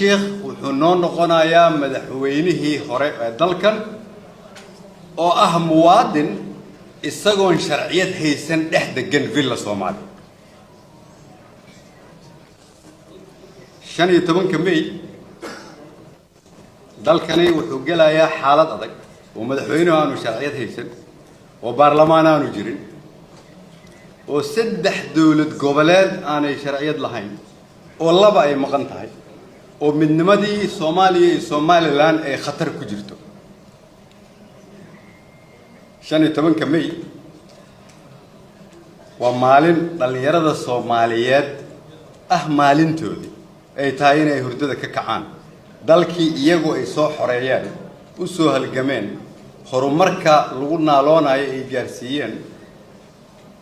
Sheekh wuxuu noo noqonayaa madaxweynihii hore ee dalkan oo ah muwaadin isagoon sharciyad haysan dhex degan Villa Soomaaliya. 15-ka May dalkani wuxuu gelayaa xaalad adag oo madaxweynuhu aanu sharciyad haysan, oo baarlamaan aanu jirin, oo 3 dowlad goboleed aanay sharciyad lahayn, oo 2 ay maqan tahay, oo midnimadii Soomaaliya iyo Somaliland ay khatar ku jirto. 15-ka May waa maalin dhallinyarada Soomaaliyeed ah, maalintoodii ay tahay inay hurdada ka kacaan, dalkii iyagu ay soo xoreeyeen, u soo halgameen, horumarka lagu naaloonayo ay gaarsiiyeen,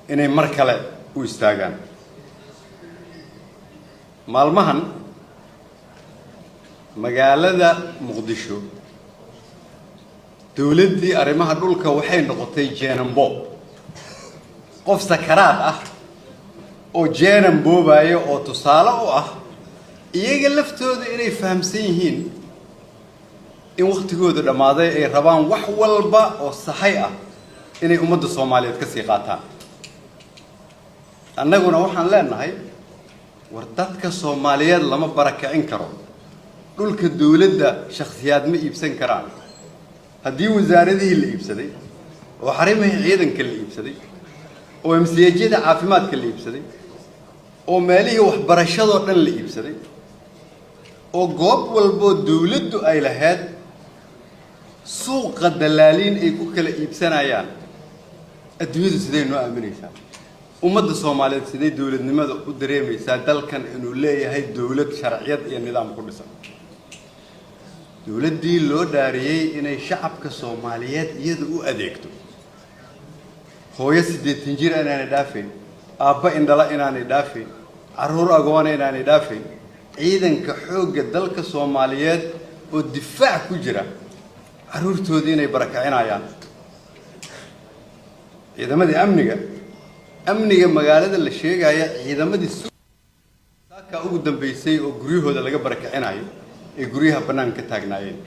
inay mar kale u istaagaan. Maalmahan magaalada Muqdisho dowladdii arrimaha dhulka waxay noqotay jeenanboob, qof sakaraad ah oo jeenan boobaayo, oo tusaale u ah iyaga laftooda inay fahamsan yihiin in waktigooda dhammaaday, ay rabaan wax walba oo saxay ah inay ummadda Soomaaliyeed ka sii qaataan. Annaguna waxaan leenahay, war dadka Soomaaliyeed lama barakicin karo, dhulka dowladda shakhsiyaad ma iibsan karaan. Haddii wasaaradihii la iibsaday, oo xarimihii ciidanka la iibsaday, oo MCH-yada caafimaadka la iibsaday, oo meelihii waxbarashadoo dhan la iibsaday, oo goob walboo dowladdu ay lahayd suuqa dalaaliin ay ku kala iibsanayaan, adduunyadu sidee noo aaminaysaa? Ummadda Soomaaliyeed sidee dowladnimada u dareemaysaa, dalkan inuu leeyahay dowlad sharciyad iyo nidaam ku dhisan? Dowladdii loo dhaariyey inay shacabka Soomaaliyeed iyada u adeegto, hooyo 80 jir inaanay dhaafayn, aabba indhala inaanay dhaafayn, carruur agoona inaanay dhaafayn, ciidanka xoogga dalka Soomaaliyeed oo difaac ku jira carruurtoodii inay barakacinayaan, ciidamadii amniga magaalada la sheegaya, ciidamadii saaka ugu dambeysay oo guryahooda laga barakicinayo ee guryaha bannaanka ka taagnaayeen,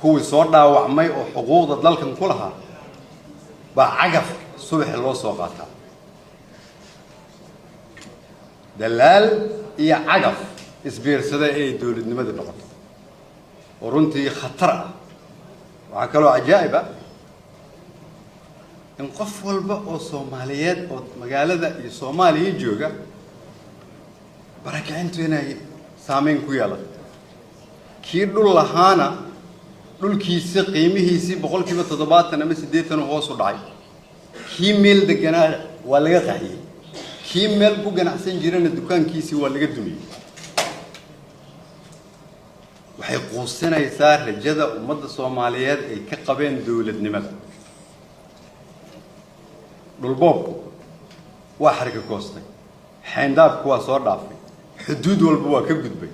kuwii soo dhaawacmay oo xuquuqda dalkan ku lahaa baa cagaf subaxi loo soo qaataa. Dalaal iyo cagaf isbiirsaday inay dowladnimadii noqoto oo runtii khatar ah. Waxaa kaloo cajaa'ib ah in qof walba oo Soomaaliyeed oo magaalada iyo Soomaaliya jooga barakicintu inay saameyn ku yeelato. Kii dhul lahaana dhulkiisi qiimihiisii 70% ama 80 hoos u dhacay, kii meel deganaa waa laga qaxiyey, kii meel ku ganacsan jirana dukaankiisii waa laga dumiyey. Waxay quusinaysaa rajada ummadda Soomaaliyeed ay ka qabeen dowladnimada. Dhulboobku waa xarga goostay, xayndaabku waa soo dhaafay, xuduud walba waa ka gudbay,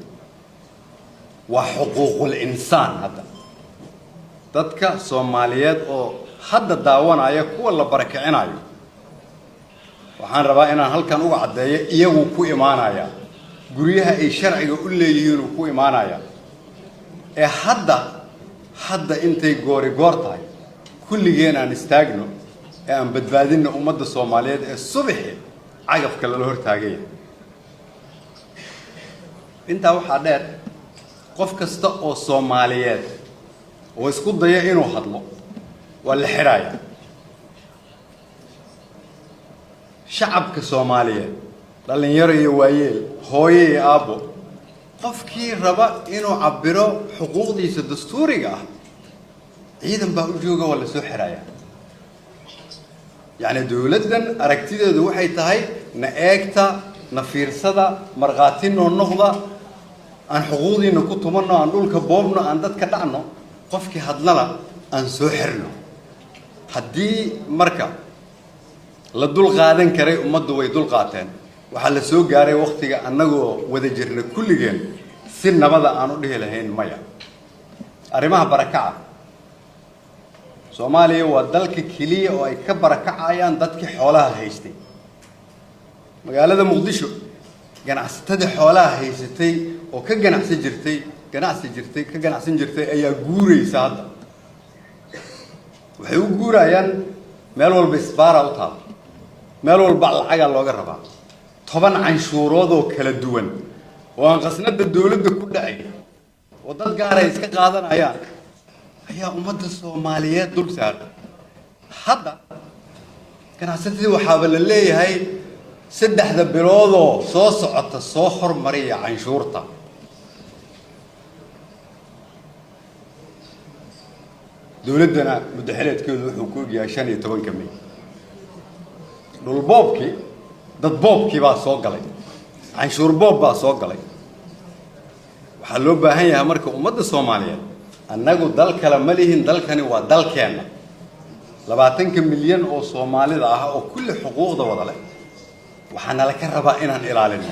waa xuquuqul insaan. Hadda dadka Soomaaliyeed oo hadda daawanaya kuwa la barakicinayo, waxaan rabaa inaan halkan uga caddeeyo, iyagu ku imaanaya guryaha ay sharciga u leeyihiinuu ku imaanaya. Ee hadda intay goori goor tahay, kulligeen aan istaagno ee aan badbaadinno ummadda Soomaaliyeed ee subaxi cagafka lala hortaagaya. Intaa waxaa dheer, qof kasta oo Soomaaliyeed oo isku daya inuu hadlo waa la xidhaaya. Shacabka Soomaaliyeed, dhallinyaro iyo waayeel, hooyo iyo aabbo, qofkii raba inuu cabbiro xuquuqdiisa dastuuriga ah, ciidan baa u jooga, waa la soo xidhaya. Yacni dowladdan aragtideedu waxay tahay na eegta, na fiirsada, markhaati noo noqda, aan xuquuqdiina ku tumanno, aan dhulka boobno, aan dadka dhacno, qofkii hadlana aan soo xirno. Haddii marka la dul qaadan karay, ummaddu way dul qaateen. Waxaa la soo gaaray waktiga annagoo wada jirna kulligeen si nabada aan u dhihi lahayn maya. Arrimaha barakaca, Soomaaliya waa dalka keliya oo ay ka barakacayaan dadkii xoolaha haystay. Magaalada Muqdisho ganacsatadii xoolaha haysatay Oo ka ganacsan jirtay, ganacsi jirtay, ka ganacsan jirtay ayaa guuraysa. Hadda waxay u guurayaan meel walba isbaara u taal, meel walba lacagaa looga rabaa, 10 canshuurood oo kala duwan oo aan khasnada dowladda ku dhacay oo dad gaar ay iska qaadanayaan ayaa ummadda Soomaaliyeed dul saaran. Hadda ganacsatadii waxaaba la leeyahay 3da biloodoo soo socota soo hormariya canshuurta. Dowladdana muddaxileedkeedu wuxuu ku ogyahay 15-ka May. Dhulboobkii, dad boobkii baa soo galay, canshuur boob baa soo galay. Waxaa loo baahan yahay marka ummadda Soomaaliyeed, annagu dal kale ma lihin, dalkani waa dalkeenna. 20-ka milyan oo Soomaalida ah oo kulli xuquuqda wada leh waxaa nala ka rabaa inaan ilaalino.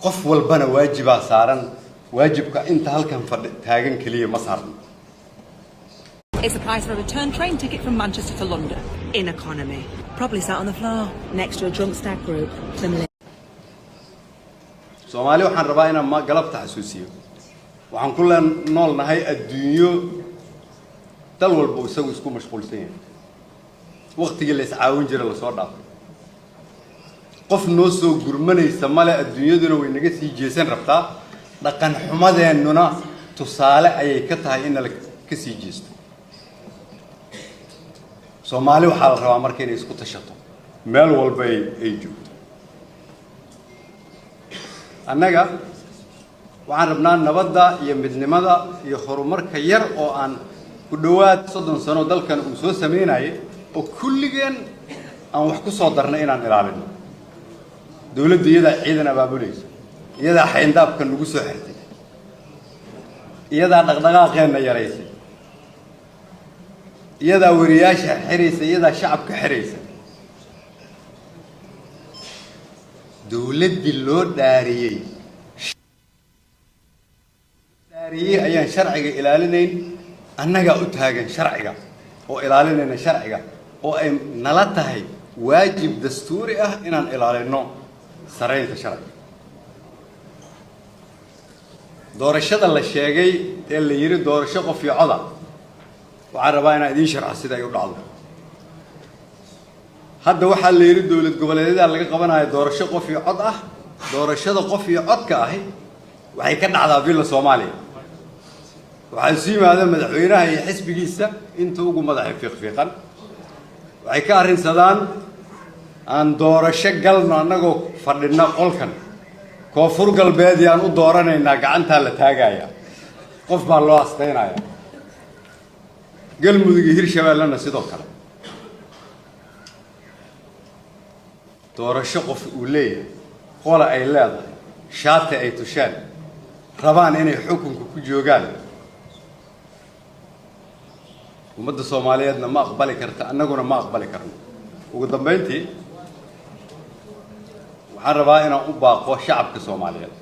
Qof walbana waajibaa saaran. Waajibka inta halkan fadhi taagan keliya ma saarno. It's the price of a return train ticket from Manchester to London. In economy. Probably sat on the floor next to a drunk stag group. Familiar. Soomaali waxaan rabaa inaan ma galabta xasuusiyo, waxaan ku lee nool nahay adduunyo dal walba uu isagu isku mashquulsan yahay. Waktigii la iscaawin jira lasoo dhaafay. Qof noo soo gurmanaysa male. Adduunyaduna way naga sii jeesan rabtaa. Dhaqan xumadeennuna tusaale ayay ka tahay in nala ka sii jeesto. Soomaali waxaa la rabaa marka inay isku tashato meel walba ay joogto. Annaga waxaan rabnaa nabadda iyo midnimada iyo horumarka yar oo aan ku dhowaad 30 sano dalkan uu soo sameynayay oo kulligeen aan wax ku soo darnay inaan ilaalino. Dowladda iyadaa ciidan abaabulaysa, iyadaa xayndaabka nagu soo xirtay, iyadaa dhaqdhaqaaqeenna yaraysay, iyadaa weriyaasha xiraysa, iyadaa shacabka xiraysa. Dowladdii loo dhaariyey ayaan sharciga ilaalinayn. Annagaa u taagan sharciga oo ilaalinayna sharciga, oo ay nala tahay waajib dastuuri ah inaan ilaalino saraynta sharciga. Doorashada la sheegay ee la yidhi doorasho qof iyo coda, waxaan rabaa inaan idiin sharxo sida ay u dhacdo. Hadda waxaa la yidhi dowlad goboleedyada laga qabanayo doorasho qof iyo cod ah. Doorashada qof iyo codka ahi waxay ka dhacdaa Villa Soomaaliya. Waxaa isu yimaada madaxweynaha iyo xisbigiisa inta ugu madaxay fiiqfiiqan. Waxay ka arrinsadaan aan doorasho galno annagoo fadhina qolkan. Koonfur Galbeed yaan u dooranaynaa? Gacantaa la taagaya, qof baa loo astaynaya. Galmudug iyo Hirshabeellena sidoo kale. Doorasho qof uu leeyahay, qola ay leedahay, shaati ay tushaan rabaan inay xukunka ku joogaan, ummadda Soomaaliyeedna ma aqbali karta, annaguna ma aqbali karno. Ugu dambayntii, waxaan rabaa inaan u baaqo shacabka Soomaaliyeed.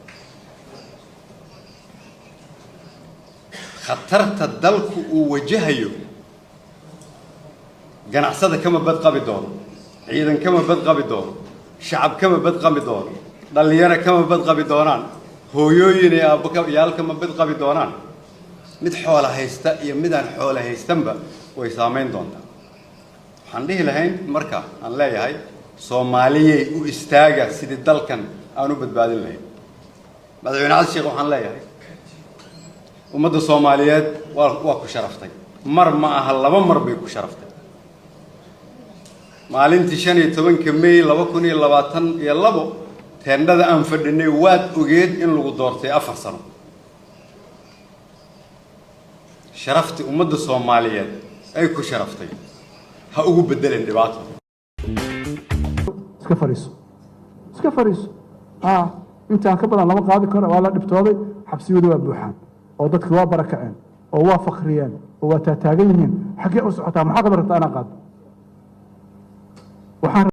Khatarta dalku uu wajahayo ganacsada kama badqabi doono, ciidan kama badqabi doono, shacab kama badqabi doono, dhallinyaro kama badqabi doonaan, hooyooyin iyo aabbayaal kama badqabi doonaan. Mid xoola haysta iyo midaan xoola haystanba way saamayn doontaa. Waxaan dhihi lahayn marka aan leeyahay, Soomaaliyay, u istaaga sidii dalkan aan u badbaadin lahayn. Madaxweyne Xasan Sheekh waxaan leeyahay, ummadda Soomaaliyeed waa ku sharaftay. Mar ma aha, laba mar bay ku sharaftay. Maalintii 15-ka May 2022 teendhada aan fadhinay waad ogeed in lagu doortay 4 sano. Sharaftii ummadda Soomaaliyeed ay ku sharaftay ha ugu beddelin dhibaato. Iska fariiso, iska fariiso. Intaan ka badan lama qaadi karo. Waa la dhibtooday, xabsiyadu waa buuxaan oo dadki waa barakaceen oo waa fakriyeen oo waa taataagan yihiin. Xaggee u socotaa? Maxaa qaba rabtaa inaa qaado? Waxaan